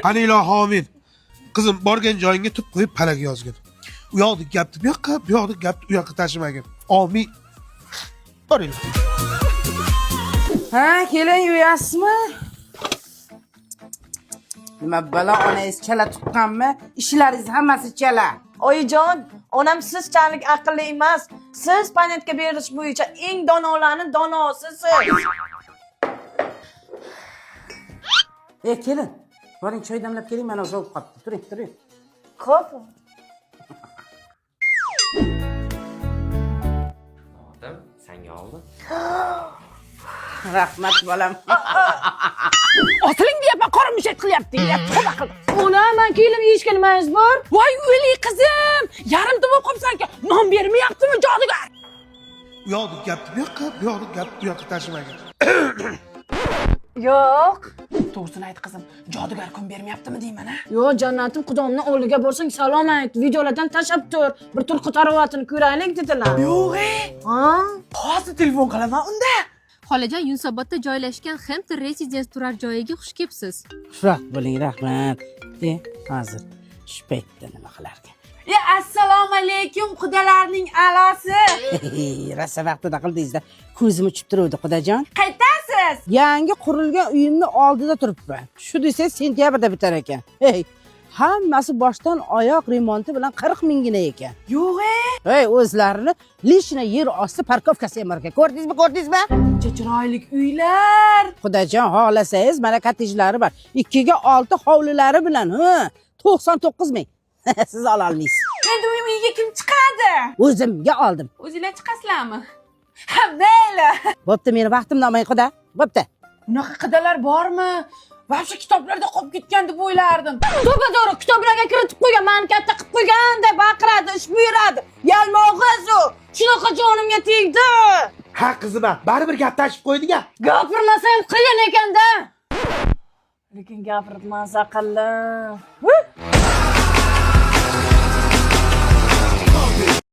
Qani ilohi omin. Qizim, borgan joyingga tub qo'yib palak yozgin. U yoqdagi gapni bu yoqqa, bu yoqdagi gapni u yoqqa tashimagin. Omin. Boringlar. Ha, kelin yuyasizmi? Nima balo onangiz chala tuqqanmi? Ishlaringiz hammasi chala. Oyijon, onam sizchalik aqlli emas. Siz panitka berish bo'yicha eng donolarni donosisiz. E, kelin. Boring choy damlab keling, mana sovib qolibdi. Turing, turing. Xo'p. Otim sanga oldim. Rahmat bolam. Otiling deyapman, qora mushak qilyapti. Tavba qildim. Ona, man kelin yeyishga nimangiz bor? Voy o'li qizim, yarimta bo'lib qolibsan-ku. Non bermayaptimi jodugar? U yoqdagi gapni bu yoqqa, bu yoqdagi gapni u yoqqa tashimagin. Yo'q. To'g'risini ayt qizim, jodugar kun bermayaptimi deyman a? Yo'q, jannatim xudomni oldiga borsang salom ayt, videolardan tashlab tur. Bir turqi tarovatini ko'raylik dedilar. Yo'q e. Ha? Hozir telefon qilaman unda. Xolajon, Yunusobodda joylashgan Hampton Residence turar joyiga xush kelibsiz. Xushvaqt bo'ling, rahmat. E, hozir shu paytda nima qilarkan? E, assalomu alaykum xudalarning a'losi. Rosa vaqtida qildingizda. Ko'zim uchib turuvdi, xudajon. Qaytasiz? Yangi qurilgan uyimni oldida turibman. Shu desangiz sentyabrda bitar ekan. Hey, hammasi boshdan oyoq remonti bilan 40 minggina ekan. Yo'q e. Hey, o'zlarini lishna yer osti parkovkasi ham bor ekan. Ko'rdingizmi, ko'rdingizmi? Ancha chiroyli uylar. Xudajon xohlasangiz mana kottejlari bor. 2 ga 6 hovlilari bilan, ha, 99 ming. Siz ola olmaysiz. Endi uy uyga kim chiqadi? O'zimga oldim. O'zinglar chiqasizlarmi? Ha, mayli. Bo'pti, meni vaqtimni olmang xuda. Bo'pti. Unaqa qidalar bormi? Вообще kitoblarda qolib ketgan deb o'ylardim. To'ppa to'g'ri kitoblarga kiritib qo'ygan, mani katta qilib qo'ygan deb baqiradi, ish buyuradi. Yalmog'iz u. Shunaqa jonimga tegdi. Ha qizim, ha, baribir gap tashib qo'yding-a. Gapirmasam qiyin ekanda. Lekin gapirib maza qildim.